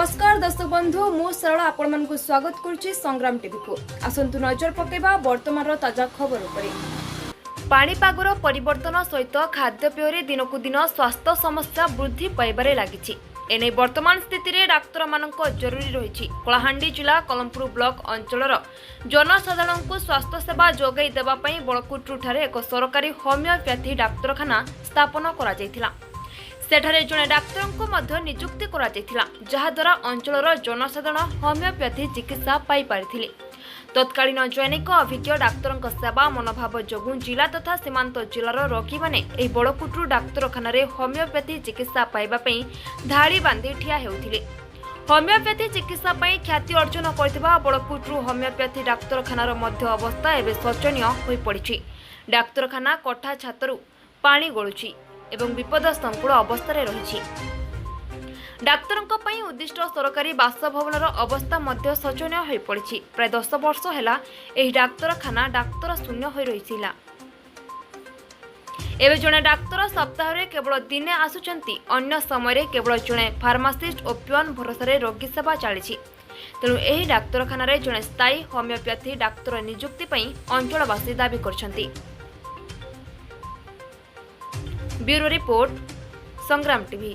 ନମସ୍କାର ଦର୍ଶକ ବନ୍ଧୁ, ମୁଁ ସରଳ ଆପଣମାନଙ୍କୁ ସ୍ୱାଗତ କରୁଛି ସଂଗ୍ରାମ ଟିଭିକୁ। ଆସନ୍ତୁ ନଜର ପକାଇବା ବର୍ତ୍ତମାନର ତାଜା ଖବର ଉପରେ। ପାଣିପାଗର ପରିବର୍ତ୍ତନ ସହିତ ଖାଦ୍ୟପେୟରେ ଦିନକୁ ଦିନ ସ୍ୱାସ୍ଥ୍ୟ ସମସ୍ୟା ବୃଦ୍ଧି ପାଇବାରେ ଲାଗିଛି। ଏନେଇ ବର୍ତ୍ତମାନ ସ୍ଥିତିରେ ଡାକ୍ତରମାନଙ୍କ ଜରୁରୀ ରହିଛି। କଳାହାଣ୍ଡି ଜିଲ୍ଲା କଲମପୁର ବ୍ଲକ ଅଞ୍ଚଳର ଜନସାଧାରଣଙ୍କୁ ସ୍ୱାସ୍ଥ୍ୟସେବା ଯୋଗାଇ ଦେବା ପାଇଁ ବଳକୁଟ୍ରୁଠାରେ ଏକ ସରକାରୀ ହୋମିଓପ୍ୟାଥି ଡାକ୍ତରଖାନା ସ୍ଥାପନ କରାଯାଇଥିଲା। ସେଠାରେ ଜଣେ ଡାକ୍ତରଙ୍କୁ ମଧ୍ୟ ନିଯୁକ୍ତି କରାଯାଇଥିଲା, ଯାହାଦ୍ୱାରା ଅଞ୍ଚଳର ଜନସାଧାରଣ ହୋମିଓପ୍ୟାଥି ଚିକିତ୍ସା ପାଇପାରିଥିଲେ। ତତ୍କାଳୀନ ଜନୈକ ଅଭିଜ୍ଞ ଡାକ୍ତରଙ୍କ ସେବା ମନୋଭାବ ଯୋଗୁଁ ଜିଲ୍ଲା ତଥା ସୀମାନ୍ତ ଜିଲ୍ଲାର ରୋଗୀମାନେ ଏହି ବଡ଼କୁଟରୁ ଡାକ୍ତରଖାନାରେ ହୋମିଓପ୍ୟାଥି ଚିକିତ୍ସା ପାଇବା ପାଇଁ ଧାଡ଼ି ବାନ୍ଧି ଠିଆ ହେଉଥିଲେ। ହୋମିଓପ୍ୟାଥି ଚିକିତ୍ସା ପାଇଁ ଖ୍ୟାତି ଅର୍ଜନ କରିଥିବା ବଡ଼କୁଟରୁ ହୋମିଓପ୍ୟାଥି ଡାକ୍ତରଖାନାର ମଧ୍ୟ ଅବସ୍ଥା ଏବେ ଶୋଚନୀୟ ହୋଇପଡ଼ିଛି। ଡାକ୍ତରଖାନା କୋଠା ଛାତରୁ ପାଣି ଗଳୁଛି ଏବଂ ବିପଦ ସଂକୁଳ ଅବସ୍ଥାରେ ରହିଛି। ଡାକ୍ତରଙ୍କ ପାଇଁ ଉଦ୍ଦିଷ୍ଟ ସରକାରୀ ବାସଭବନର ଅବସ୍ଥା ମଧ୍ୟ ଶୋଚନୀୟ ହୋଇପଡ଼ିଛି। ପ୍ରାୟ 10 ବର୍ଷ ହେଲା ଏହି ଡାକ୍ତରଖାନା ଡାକ୍ତର ଶୂନ୍ୟ ହୋଇ ରହିଥିଲା। ଏବେ ଜଣେ ଡାକ୍ତର ସପ୍ତାହରେ କେବଳ ଦିନେ ଆସୁଛନ୍ତି। ଅନ୍ୟ ସମୟରେ କେବଳ ଜଣେ ଫାର୍ମାସିଷ୍ଟ ଓ ପିଅନ ଭରସାରେ ରୋଗୀ ସେବା ଚାଲିଛି। ତେଣୁ ଏହି ଡାକ୍ତରଖାନାରେ ଜଣେ ସ୍ଥାୟୀ ହୋମିଓପ୍ୟାଥି ଡାକ୍ତର ନିଯୁକ୍ତି ପାଇଁ ଅଞ୍ଚଳବାସୀ ଦାବି କରିଛନ୍ତି। ବ୍ୟୁରୋ ରିପୋର୍ଟ, ସଂଗ୍ରାମ ଟିଭି।